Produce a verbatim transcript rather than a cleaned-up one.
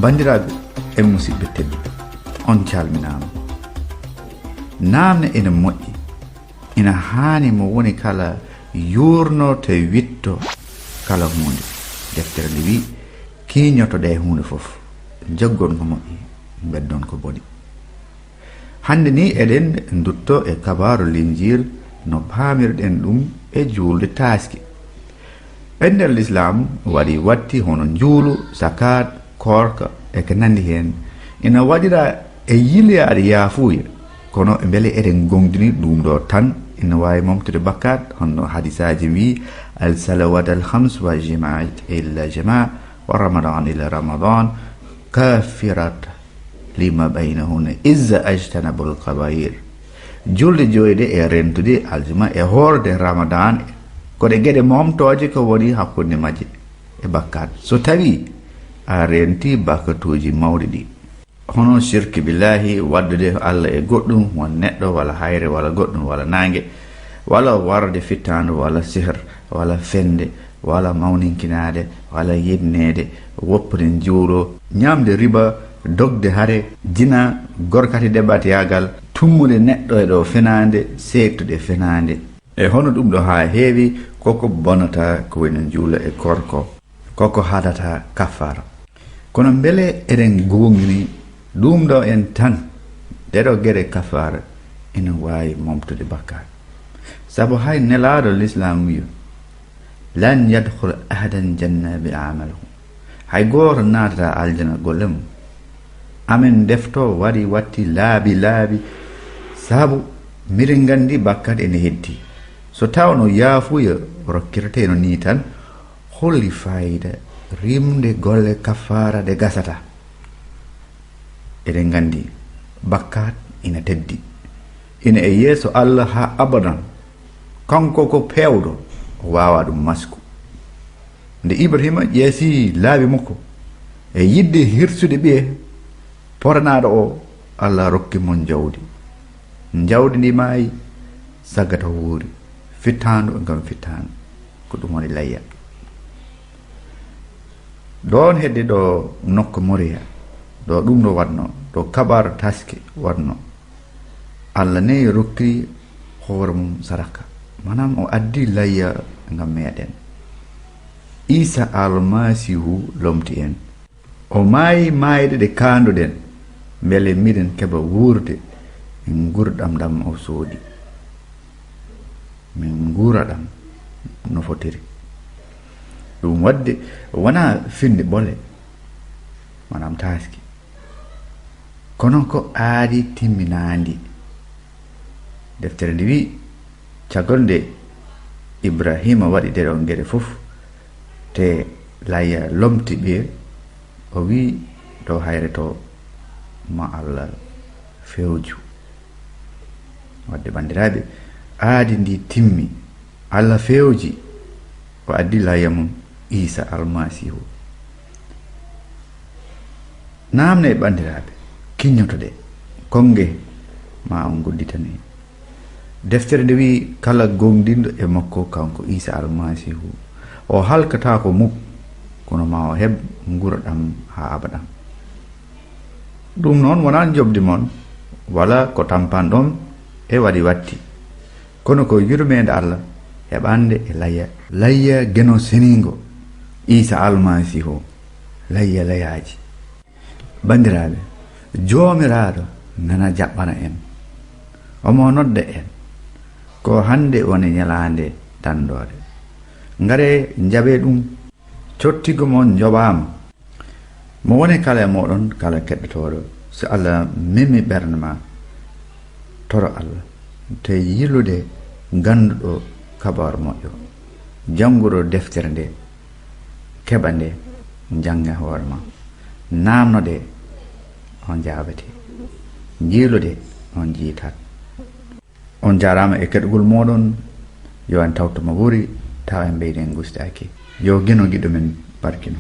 Banndiraaɓe e musidɓe tedduɓe, on calminaama. Naamne ina moƴƴi, ina haani mo woni kala yuurno te witto kala huunde. Deftere nde wiyi, kiiñotoɗee huunde fof, njaggon ko moƴƴi, mbeddon ko boni. Hannde ni eɗen ndutto e kabaaru Linjiil no paamirɗen ɗum e juulde taaske. E nder Lislaam waɗi watti hono njuulu, sakaat, koorka e ko nanndi heen. Ina waɗira e yilyaade yaafuya, kono mbele eɗen goongɗini ɗum ɗo tan ina waawi momtude bakkaat, hono hadisaaji mbii, "Al salawat al khams wa jima illa jima, wa ramadan ila ramadan, kafirat lima baynahunna iza ajtanabul kabair." Julde joyde e rentude aljuma e hoorde ramadan, ko ɗe geɗe momtooje ko woni hakkunde majje e bakkaat, so tawi a renti bakkatuuji mawɗi ɗi. Hono shirki billahi, waddude Allah e goɗɗum, won neɗɗo walla hayre walla goɗɗum walla naange, walla warde fittaandu walla sihr, walla fende, walla mawninkinaade, walla yeɗneede, woppude njuulo, ñaamde riba, dogde hare, jina, gorkati deɓatiyaagal, tummude neɗɗo e ɗo fenaande, seektude fenaande. E hono ɗum ɗo haa heewi, koko bonata ko woni njuulo e koorko, koko haɗata kaffaara. Kono mbele eɗen goongɗini ɗum ɗo en tan, ɗeɗo geɗe kaffaara ina waawi momtude bakkaat? Sabu hay Nelaaɗo Lislaam wiyo, "Lan yadkhul ahadan janna bi amalahu." Hay gooto naatata aljana golle mum. Amen ndefto waɗi watti laabi laabi, sabu miɗen nganndi bakkat ene heddi. So tawno yaafuya rokkireteno ni tan, holi fayida rimde golle kaffaara ɗe gasata? Eɗen nganndi bakkat ina teddi, ina e yeeso Allah haa abadan. Kanko ko peewɗo, o waawa ɗum masku. Nde Ibrahima ƴeesi laabi makko e yiɗde hirsude ɓiye poranaaɗo o, Allah rokki mo njawdi. Njawdi ndi maayi, saggata wuuri, fittaandu ngam fittaandu. Ko ɗum woni layya. Ɗoon hedde ɗo nokku Moriya, ɗo ɗum ɗo waɗno, ɗo kabar taski waɗno. Allah ne rokki hoore mum sadaka. Maanaam o addi layya ngam meɗen. Iisa Almasiihu lomti en. O maayi maayde ɗe kaanduɗen, mbele miɗen keɓa wuurde e nguurɗam ɗam o soodi. Min nguura ɗam no fotiri. Ɗum waɗde wonaa finde ɓole, maanaam taaski, kono ko aadi timminaandi. Deftere nde wi'i, caggal nde Ibrahima waɗi ɗeɗo geɗe fof, te layya lomti ɓiye, o wi'i, "Ɗo hayre to ma Allah fewju." Wadde, banndiraaɓe, aadi ndi timmi. Allah fewji, o addi layya mum, Iisa Almasiihu. Naamne, banndiraaɓe, kiññotoɗe, konnge ma on ngudditane. Deftere nde wi'i, kala goongɗinɗo e makko, kanko Iisa Almasiihu, o halkataako muk, kono ma o heɓ nguurɗam haa abadan. Ɗum noon wonaa njoɓdi mon, wala ko tampanɗon e waɗi watti, kono ko yurmeende Allah heɓaande e layya, layya Geno Seniingo, Iisa Almasiihu, layya layaaji. Banndiraaɓe, Joomiraaɗo nana jaɓɓana en. Omo nodda en. Ko hannde woni ñalaande danndoore. Ngaree njaɓee ɗum. Cottigo mon njoɓaama. Mo woni kala e mooɗon, kala keɗotooɗo, so Allah memi ɓernde ma, toro Allah, te yilude gannduɗo kabaaru moƴƴo, jannguɗo deftere nde, keɓa nde, jannga hoore ma, naamnode, on jaabete, njiilude, on jiitat. On jaaraama e keɗugol mooɗon, yo en tawto mo wuuri, tawa en mbeyden ngustaaki. Yo Geno giɗo men barkino.